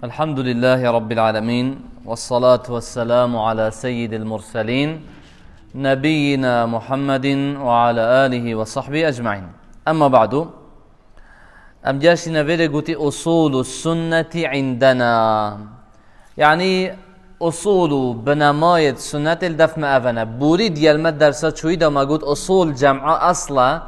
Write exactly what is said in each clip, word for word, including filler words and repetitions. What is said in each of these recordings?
الحمد لله رب العالمين، والصلاة والسلام على سيد المرسلين، نبينا محمد وعلى آله وصحبه أجمعين. أما بعد، em geştîne vê rê gotî usulus sunneti indena. Yanî usul û binemayê sunnetê li def me ev e. Borî diyel me dersa çûyî de me got usul cem'a asla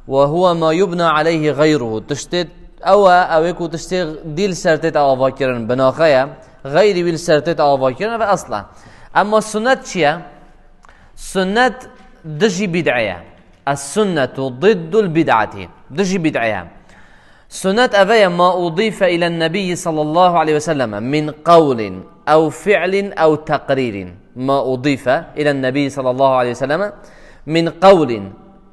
ve huve ma yubna aleyhi gayruhu. Tiştê ew e, ew ê ku tiştê dî li ser tête avakirin, binaxe ye. Xeyrî wî li ser tête avakirin, ev e asla. Emma sunnet çi ye? Sunnet dijî bid'e ye. Es-sunnetu diddul bid'ati. Dijî bid'e ye. Sunnet ev e, ma udife ilen nebiyyi sallallahu aleyhi ve selleme min qawlin ew fi'lin ew teqrîrin. Ma udife ilen nebiyyi sallallahu aleyhi ve selleme min qawlin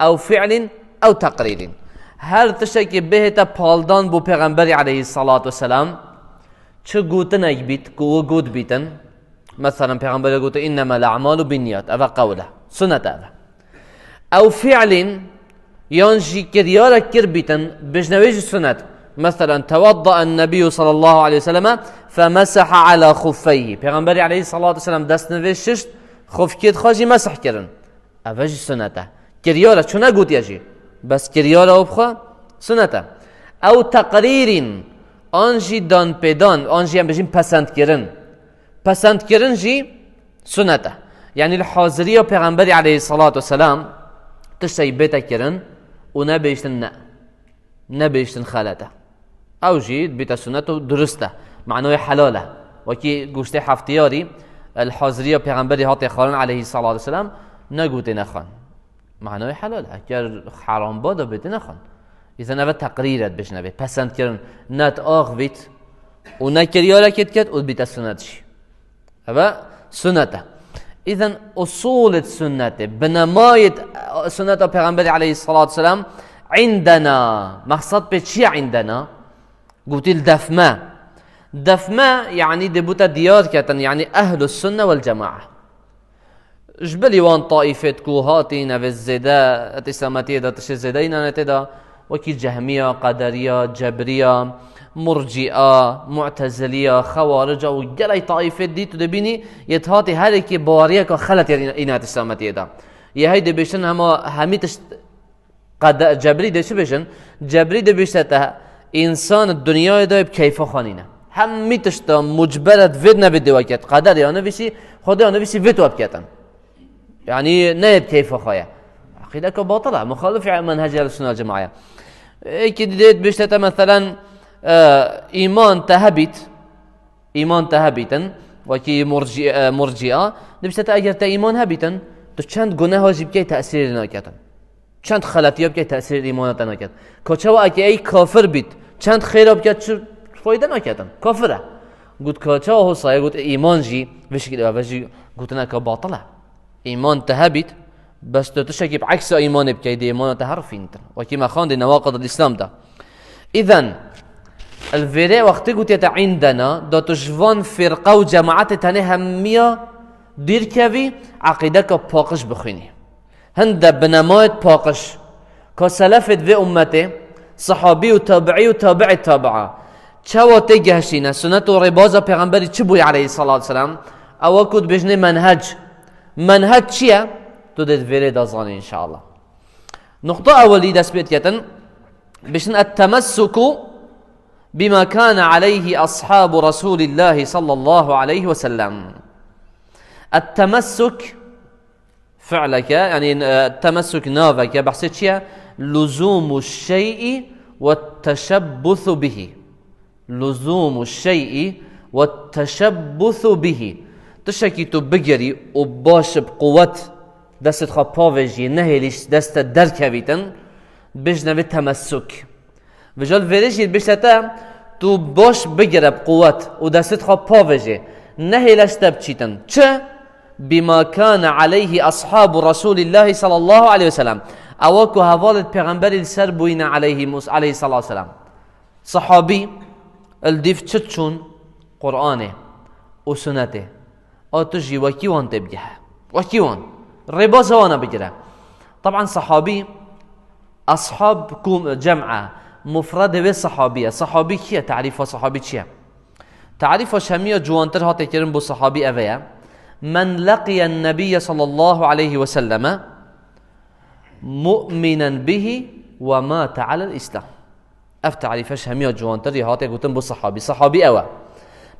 ew fi'lin ew teqrîrin. Her tiştekî bihête paldan bo Pêxemberî aleyhissalatu vesselam, çi gotinek bît, ku wi got bîtin, Meselen, Pêxemberê gote, "Innemel a'malu binniyat." Ev e qewl e. Sunnet e ev e. Ew fi'lin, yan jî kiryarek kir bîtin, bijne wê jî sunnet. Meselen, tewadda en-nebiyyu sallallahu aleyhi ve selleme femesaha ala xuffeyhi. Pêxemberê aleyhissalatu vesselam destnivê şişt, xufkêt xwe jî mesih kirin. Ev e jî sunnet e. Kiryar e, çû negotiye jî. Bes kiryar e û bi xwe sunnet e. Ew teqrîrîn, an jî danpêdan, an jî em bêjin pesendkirin. Pesendkirin jî sunnet e. Yanî li haziriya Pêxemberî aleyhissalatu vesselam tiştek bête kirin û nebêjtin ne. Nebêjtin xelet e. Ew jî bîte sunnet û durist e. Manayê helal e. Wekî goştê heftiyarî, li haziriya Pêxemberî hate xwarin aleyhissalatu vesselam, negotê nexwin. Manayê helal e. Eger heram ba da bêtê nexwin. Îzen eve teqrîr e dibêjin evê. Pesend kirin. Ne tu ax bît û ne kiryarekê diket û bîte sunnet jî. Eve sunnet e. Îzen usulê sunnetê, binemayê sunneta Pêxemberî aleyhissalatu vesselam indena. Mexsed pê çi ye indena? Gotî li def me. Def me, yanî dê bûte diyar ketin, yanî ehlus sunne vel cemae. Ji bilî wan taîfêt ku hatî nevê zêde, et îslametiyê de tiştê zêde înane tê de, wekî cehmiya, qederiya, cebriya, murci'a, mu'teziliya, xewarica û gelek taîfêt dî tu dibînî, yê hatî her yekê baweriyeka xelet ya îna-, îna et îslametiyê de. Yê hey dibêjin hema hemî tişt qede-, cebrî dê çi bêjin? Cebrî dibêjte te însan di dinyayê de bi keyfa xwe nîne. Hemî tişta mucber e, divêt nevêt dê weket. Qeder ya nivîsî, Xwedê ya nivîsî vêt we biketin. Yanî neyê bi keyfa xwe ye. Eqîdeke batil e, muxalif e menhecê Ehl-Sunne Cemaye. Êkî dê dibêjte te meselen, e, îman te hebît, îman te hebîtin, wekî murci-, e, murci'a, dibêjte te eger te îman hebîtin, tu çend guneha jî bikey tesîrê naketin. Çend xeletiya bikey tesîrê îmana te naket. Ka çawa eke ey kafir bît, çend xêra bike çi fayde naketin. Kafir e. Got ka çawa hosaye got îman jî vê şekilde ve jî gotineke batil e. Îman te hebît, bes tu tiştekî bi eksa îmanê bikey dê îmana te her fîntir. Wekî me xandî Newaqidul Îslam de. Îzen, li vêrê wextê gotiye te îndena, da tu ji van fîrqe û cemaetê tenê hemiya dîr kevî, eqîdeke paqij bixwînî. Hinde binemayêt paqij, ka selefêt vê ummetê, sehabî û tabiî û tabiî tabi'a, çawa tê gehişîne, sunnet û rêbaza Pêxemberî çi bûye aleyhissalatu vesselam, ewa ku dibêjinê menhec. Menhec çi ye? Tu dê di vêrê de zanî înşallah. Nuqta ewelî dest pê diketin, bêjin et-temessuku bima kana aleyhi ashabu Resulillahi sallallahu aleyhi ve sellem. Et-temessuk fi'leke, yanî, e, temessuk naveke, behsê çi ye? Luzûmu şey'i ve teşebbusu bihi. Luzûmu şey'i ve teşebbusu bihi. Tiştekî tu bigirî û baş bi quwet destê xwe pavêjî, nehêlî ji dest te derkevîtin, bêjne vê temessuk. Vêca li vêrê jî dibêjte te, tu baş bigire bi quwet û destê xwe pavêjê. Nehêle ji te biçîtin. Çi? Bima kana aleyhi ashabu Resulillahi sallallahu aleyhi ve sellem. Ewa ku hevalêt Pêxemberî li ser bûyîne aleyhi mus-, aleyhissalatu vesselam. Sahabî li dîv çi çûn? Qur'anê û sunetê. A tu jî wekî wan tê bigehe. Wekî wan. Rêbaza wana bigire. Taban sahabî, ashab ku cem e, mufredê wê sahabî ye. Sahabî kî ye? Tarîfa sahabî çi ye? Tarîfa şemiya ciwantir hate kirin bo sahabî eve ye. Men leqiyen nebiyye sallallahu aleyhi ve selleme mu'minen bihi ve mate alel islam. Ev tarîfe şemiya ciwantir ya hate gotin bo sahabî. Sahabî ew e.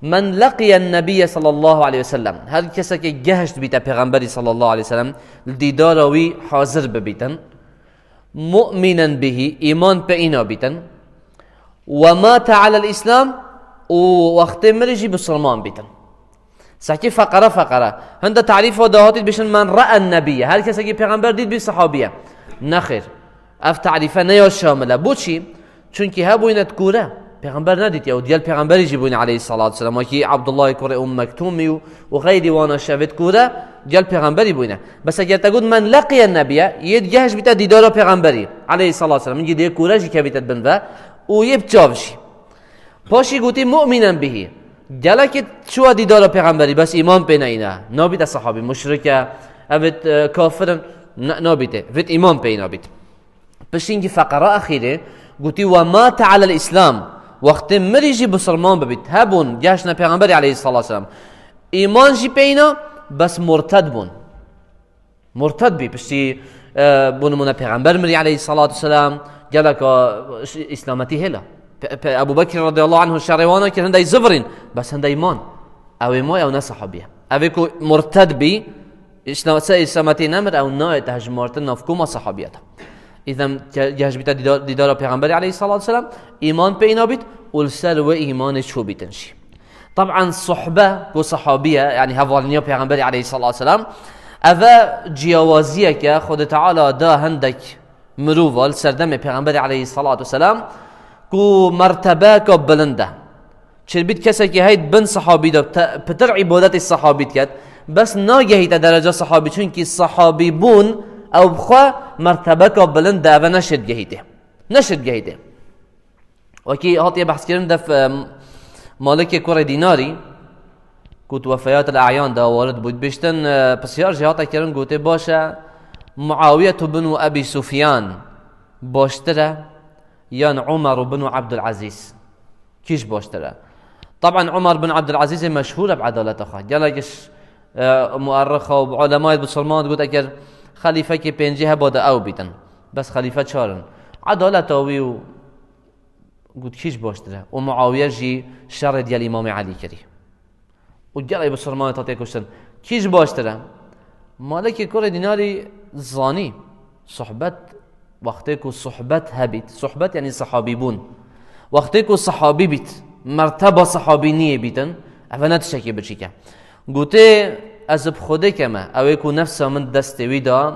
Men leqiyen nebiyye sallallahu aleyhi ve sellem. Her kesekî gehişt bîte Pêxemberî sallallahu aleyhi ve sellem, li dîdara wî hazir bibîtin. Mu'minen bihi, îman pê îna bîtin. Ve mate alel islam, û wextê mirî jî bisilman bîtin. Sekî feqere feqere. Hinde tarîfa dahatî dibêjin men re'en nebiyye. Her kesekî Pêxember dît bî sahabî ye. Nexêr. Ev tarîfe ne ya şamil e. Boçî? Çunkî hebûyne di kûre. Pêxember nedîtiye û digel Pêxemberî jî bûyne aleyhissalatu vesselam. Wekî Abdullahê kurê Umm Mektûmî û, û xeyrî wana şevê di kûre digel Pêxemberî bûyne. Bes eger te got men leqiyen nebiyye, yê digehişt bîte dîdara Pêxemberî aleyhissalatu vesselam. Hingî dê kûre jî kevîte di bin ve û yê bi çav jî. Paşî gotî mu'minen bihi. Gelekî çûwa dîdara Pêxemberî, bes îman pê neyne. Nabîte sahabî, muşrik e, evêt, e, kafir in. Ne, nabîte. Vêt îman pê nabît. Piştî hingî feqera exîrê gotî ve mate alel islam. Wextê mirî jî bisilman bibît. Hebûn, gehiştine Pêxemberî aleyhissalatu vesselam. Îman jî pê îna, bes murted bûn. Murted bî, piştî, e, bo nimûne Pêxember mirî aleyhissalatu vesselam, geleka, e, îslametî hêla. Pe-, pe-, Ebu Bekir radıyallahu anhu şerê wana kir, hindey zivirîn, bes hindey man. Ew ê ma, ew ne sahabî ye. Ev ê ku murted bî, îslam-, se îslametî nemir, ew nayê te hejmartin navkoma sahabiyeta. Îdem ke-, gehişt bîte dîdar-, dîdara Pêxemberî aleyhissalatu vesselam, îman pê îna bît û li ser wê îmanê çû bîtin jî. Tab'an suhbe ku sahabî ye, yanî hevalniya Pêxemberî aleyhissalatu vesselam, eve ciyawaziyek e, Xwedê Teala da hindek mirova li serdemê Pêxemberî aleyhissalatu vesselam ku mertebeka bilind e. Çêdibît kesekî hey di bin sahabî de te-, pitir îbadetê sahabî diket, bes nagehîte dereca sahabî, çunkî sahabîbûn ew bi xwe mertebeka bilind e, eve neşêt gehîtê. Neşêt gehîtê. Wekî hatiye behskirin def, e, Malikê kurê Dînarî, ku di Wefeyatil E'yan de warid bû, dibêjtin, e, pisyar jî hate kirin, gotê, baş e, Muawiyetu bin Ebî Sufyan baştir e, yan Umer bin Ebdulezîz? Kîj baştir e? Tab'an Umer bin Ebdulezîzê meşhûr e bi edaleta xwe. Gelek ji, e, muerrixa û bi ulemayê bisilman digot, eger xelîfekê pêncî heba de ew bîtin. Bes xelîfe çar in. Edaleta wî û Got, kîj baştir e? Û Muawiye jî şerê digel Îmamê Elî kirî. Û gelek bisilmanê ta tê kuştin. Kîj baştir e? Malikê kurê Dînarî zanî. Suhbet, wextê ku suhbet hebît, suhbet yanî sahabîbûn. Wextê ku sahabî bît, merteba sahabîniyê bîtin, eve ne tiştekî biçîk e. Gotê, ez bi Xwedê keme, ew ê ku nefsa min destê wî da,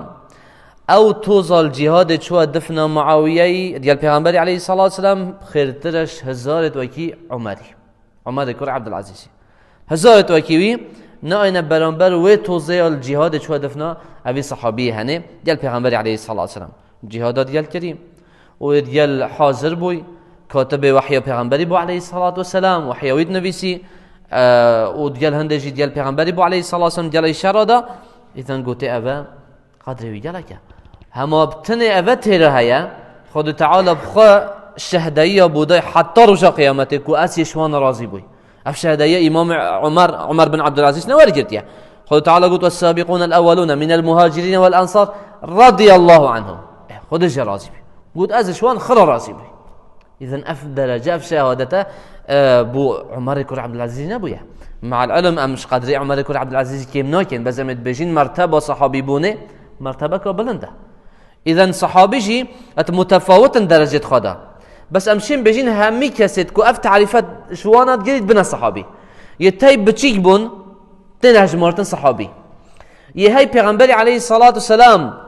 ew toza li cîhadê çûye difna Muawiyeyî, digel Pêxemberî aleyhissalatu vesselam xêrtir e ji hezarê wekî Umerî. Umerê kurê Ebdulezîzî. Hezarê wekî wî nayêne beramber wê tozê ya li cîhadê çûye difna evî sahabiyê henê, digel Pêxemberî aleyhissalatu vesselam. Cîhada digel kirî. Û digel hazir bûy, katibê wehya Pêxemberî bû aleyhissalatu vesselam, wehya wî dinivîsî, e, û digel hindê jî digel Pêxemberî bû aleyhissalatu vesselam, digel ey şera da, îzen gotê eve qedrê wî gelek e. Hema bi tinê eve têra heye, Xwedê Teala bi xwe şehdeyiya bû day heta roja qiyametê ku ez yê ji wan razî bûy. Ev şehdeyiya Îmam Umer, Umer bin Ebdulezîz ne wergirtiye. Xwedê Teala got, "والسابقون الأولون من المهاجرين والأنصار رضي الله عنهم." Eh, Xwedê jê razî bî. Got, "Ez ji wan xira razî bûy." Îzen ev derece, ev şehadete, e, bo Umerê kurê Ebdulezîz nebûye. Me'el ilm em ji qedrê Umerê kurê Ebdulezîz kêm nakin, bes em ê dibêjin merteba sahabîbûnê mertebeka bilind e. Îzen sahabî jî et mutefawit in derecê xwe de. Bes em şên bêjin hemî kesê ku ev tarîfe ji wana digirît bine sahabî. Yê tey biçîk bûn, têne hejmartin sahabî. Yê hey Pêxemberî aleyhissalatu vesselam,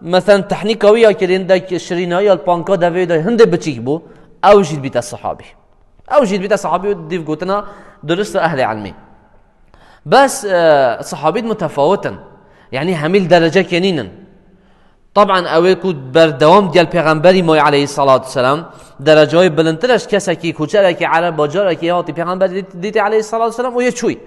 meselen, tehnîka wî ya kirî hindek şirînayî ya li panka devê de hindê biçîk bû, ew jî dibîte sahabî. Ew jî dibîte sahabî û dîv gotina durust e ehlê ilmî. Bes, e, sahabî mutefawit in. Yanî hemî li derecekê nînin. Tab'an ew ê ku berdewam gel Pêxemberî may aleyhissalatu vesselam, derecayê bilindtir e ji kesekî, koçerekî, ereb, bacarekî hatî Pêxemberî dît-, dîtî aleyhissalatu vesselam û yê çûyî.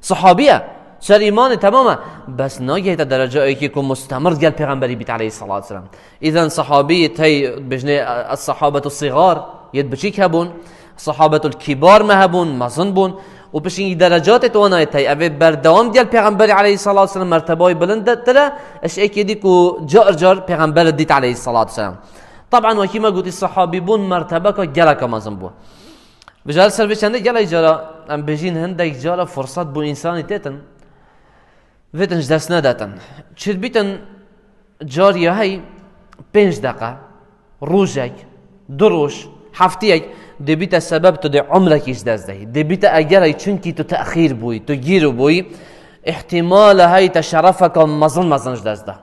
Sahabî ye. Ser îmanê temam e. Bes nagihîte derecayekî ku mustemir gel Pêxemberî bît aleyhissalatu vesselam. Îzen sahabî tey bêjinê es-sahabetu sigar, yê biçîk hebûn. Sahabetul kibar me hebûn, mezin bûn. û pişingî derecatê tu wana ye tey. Ev ê berdewam digel Pêxemberî aleyhissalatu vesselam merteba wî bilind tire, eş êkê dî ku car car Pêxember dît aleyhissalatu vesselam. Taban wekî me gotî sahabî bûn mertebeka geleka mezin bû. Vijal ser vê çendê gelek cara, em bêjîn hindek cara fursat bû însanî têtin, vêtin ji dest nedetin. Çêdibîtin car ya hey pênc deqe, rojek, du roj, heftiyek, dêbîte sebeb tu dê umrekî ji dest dehî. Dêbîte egerey çunkî tu texîr bûyî, tu gîrû bûyî, îhtimala hey te şerefeka mezin mezin ji dest da.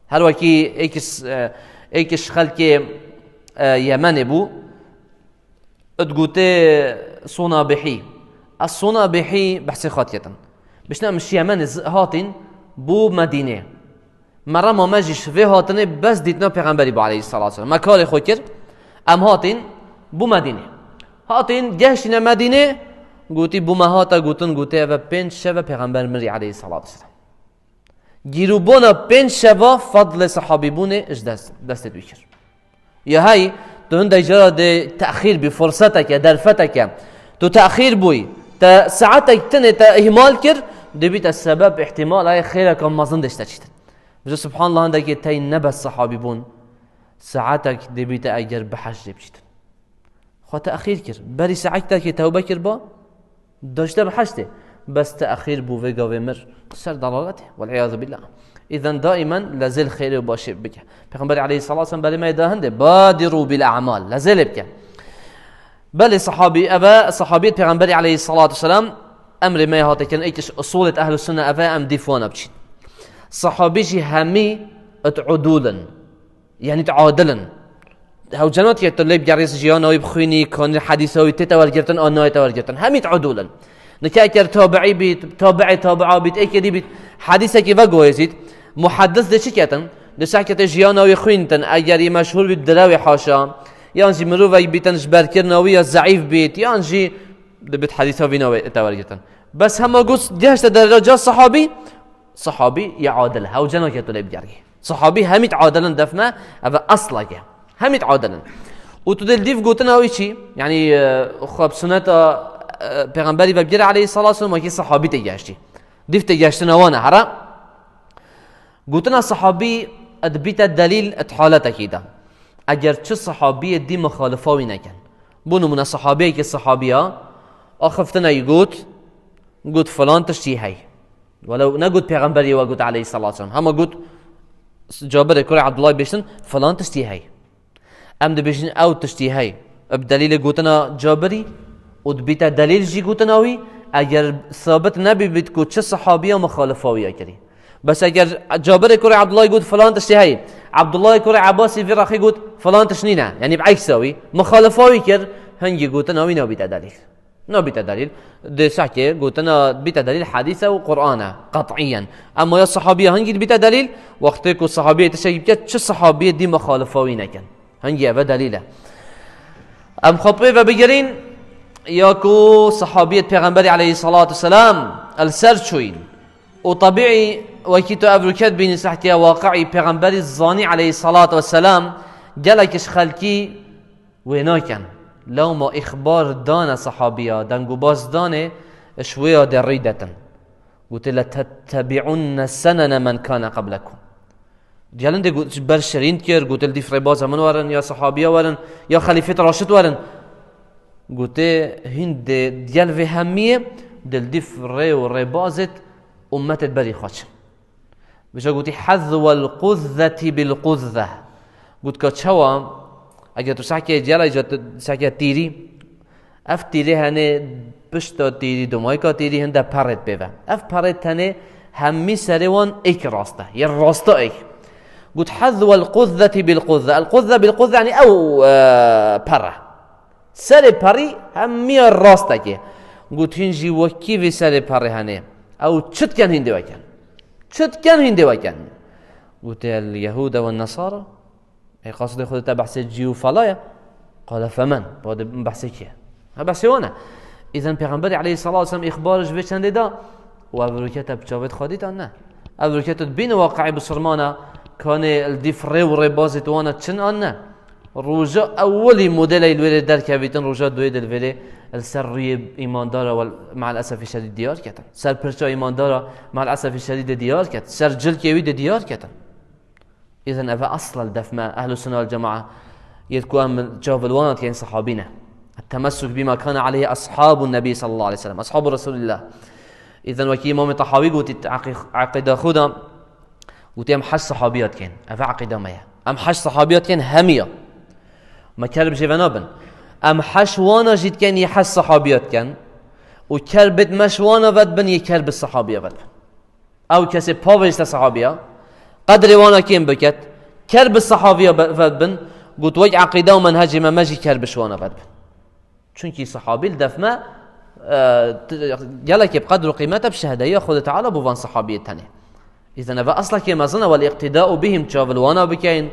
Her wekî êkiş, e, êkiş xelkê, e, Yemenê bû, Digotê Sona Bihî. Ez Sona Bihî behsê xwe diketin. Bişne em ji Yemenê z-, hatîn bû Medînê. Merema me jî ji vê hatinê bes dîtina Pêxemberî bû aleyhissalatu vesselam. Me karê xwe kir, em hatîn bû Medînê. Hatîn, gehiştîne Medînê, gotî bû me hate gotin, gotê eve pênc şev e Pêxember mirî aleyhissalatu vesselam. Gîrûbûna pênc şeva fadlê sehabîbûnê ji dest, destê wî kir. Ya hey, tu hindek cara dê texîr bî, furseteke, derfeteke. Tu texîr bûyî, te saetek tinê te îhmal kir, dibîte sebeb îhtimal ay xêreka mezin dê ji te çîtin. Ji subhanallah hindekê tey ne bes sehabî bûn, saetek dibîte eger bi hej dê biçîtin. Xwe texîr kir. Berî saetekê tewbe kir ba, daşte bi heştê. Bes texîr bû vê gavê mir. Ser dalaletê. Wel'iyazu billah. Îzen daimen lezêl xêrê û başê bike. Pêxemberê aleyhissalatu vesselam berê me da hindê. Badiru bil a'mal. Lezêlê bike. Belê sahabî, eve sahabiyet Pêxemberê aleyhissalatu vesselam emrê me hate kirin. Êkiş usulêt ehlus sunne eve em dîf wana biçîn. Sahabî jî hemî it udûl in. Yanî tu adil in. Hewce nake tu lê bigerî jiyana wî bixwînî, kanî hedîsa wî tête wergirtin, an nayête wergirtin. Hemî tu udûl in. Nike eger tabiî bît, tabiî tabi'a bît, êkê dî bît, hedîsekî veguhêzît, muheddis dê çi ketin? Dê sehketê jiyana wî xwîntin, eger yî meşhûr bît direwê haşa, yan jî mirovek bîtin ji berkirina wî ya zeîf bît, yan jî dibît hedîsa vîna wê te wergirtin. Bes hema got gehişte dereca sahabî, sahabî ya adil, hewce nake tu lê bigerî. Sahabî hemît adil in def me, ev e eslek e. Hemît adil in. Û tu dê li dîv gotina wî çî? Yanî, e, xwe bi suneta, e, Pêxemberî ve bigire aleyhissalatu vesselam, wekî sahabî tê geştî. Dîv tê geştina wan e, here. Gotina sahabî dibîte delîl di haletekî de. Eger çi sahabiyê dî muxalifa wî nekin. Bo nimûne sahabiyekî sahabiya axiftine yî got, got filan tiştî hey. Welew negot Pêxemberî we got aleyhissalatu vesselam. Hema got Cabirê kurê Abdullah bêştin filan tiştî hey. Em dibêjin ew tiştî hey. Bi delîlê gotina Cabirî û dibîte delîl jî gotina wî, eger sabit nebî bît ku çi sahabiya muxalifa wî ya kirî. Bes eger Cabirê kurê Abdullahî got filan tiştî hey, Abdullahê kurê Ebasî vî rexî got filan tişt nîne. Yanî bi eksa wî, muxalifa wî kir, hingî gotina wî nabîte delîl. Nabîte delîl. Dê sehkê gotina bîte delîl hedîs e û Qur'an e, qet'iyen. Ema ya sahabiya hingî dibîte delîl, wextê ku sahabiyê tiştekî bike, çi sahabiyê dî muxalifa wî nekin. Hingî eve delîl e. Em xwe pê ve bigirîn, ya ku sahabiyet Pêxemberî aleyhissalatu vesselam el ser çûyîn. Û tebîî wekî tu ev rûket bînî sehtiya waqi'î Pêxemberî zanî aleyhissalatu vesselam gelek ji xelkî wê nakin. Lewma îxbar dane sahabiya, dengûbas danê, ji wê ya de rî detin. Gotê, "Letettebi'unne senene men kane qablekum." Diyalin de got, ji ber şirîn kir, gotê, "Li dîf rêbaza min werin, ya sahabiya werin, ya xelîfet Raşid werin." Gotê, "Hîn dê diyal vê hemiyê, dê li dîf rê û rêbazêt ummetêt berî xwe çin." Vêca gotî, "Hezwel quzzeti bil quzze." Got ka çawa, eger tu sehkê cela îca tu sehkê tîrî, ev tîrê henê pişta tîrî, domayka tîrî hinde perêt pê ve. Ev perê tenê hemî serê wan êk rast e. Yê rasta êk. Got, "Hezwel quzzeti bil quzze." El quzze bil quzze, yanî ew, e, pere. Serê perî hemiya rastekê. Got, "Hîn jî wekî vê serê perê henê. Ew çi diken hîn dê weken? Çi diken hîn dê weken?" Gotê, "El Yehûde ve Nesara." Ey qasdê xwe te behsê cî û fela ye. Qale femen. Ba de behsê kê? Ha, behsê wan e. Îzen Pêxemberî aleyhissalatu vesselam îxbar ji vê çendê da. Û ev rûkete bi çavêt xwe dît an ne? Ev rûkete dibîne waqi'ê bisilmana, kanê li dîf rê û rêbazê tu wana çin an ne? Roja ewwelî modelê li wêrê derkevîtin, roja duyê de li vêrê li ser rûyê îmandara wel me'el esefî şedîd diyar ketin. Ser pirça îmandara me'el esefî şedîd de diyar ket. Ser cilkê wî de diyar ketin. Îzen eve asla li def me, Ehlus Sunne vel Cemaa, yê ku em çav li wana dikeyin sahabî ne. Temessuk bima kana aleyhi ashabun Nebî sallallahu aleyhi ve sellem. Ashabu Resulillah. Îzen wekî Îmamê Tahawî gotî, eqî-, eqîda xwe de, gotî em heşt sahabiya dikeyin. Eve eqîda me ye. Em heşt sahabiya dikeyin hemiya. Me kerb jê ve nabin. Em heşt wana jî dikeyin, yê heşt sahabiya dikeyin. Û kerbêt me ji wana vedibin, yê kerb sahabiya vedibin. Ew kesê pavêj te sahabiya, qedrê wana kêm biket, kerb sahabiya be-, vedibin, got wek eqîda û menhecê me, me jî kerb ji wana vedibin. Çunkî sahabî li def me, e, t-, gelekê bi qedr û qîmet e, bi şehdeya Xwedê Teala bo van sahabiyê tenê. Îzen eve eslekê mezin e, wel iqtida'u bihim, çav li wana bikeyin,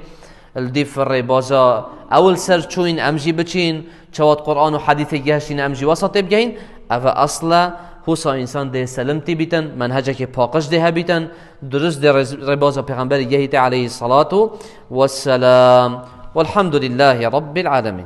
li dîf rêbaza ew li ser çûyîn, em jî biçîn, çawa di Quran û hedîsê gehiştîn, em jî wesa tê bigehîn, eve esl e, husa însan dê selimtî bîtin, menhecekê paqij dê hebîtin, durist dê rêz-, rêbaza Pêxemberê gehîtê aleyhî salatu vesselam. Welhamdulillahî Rabbil alemin.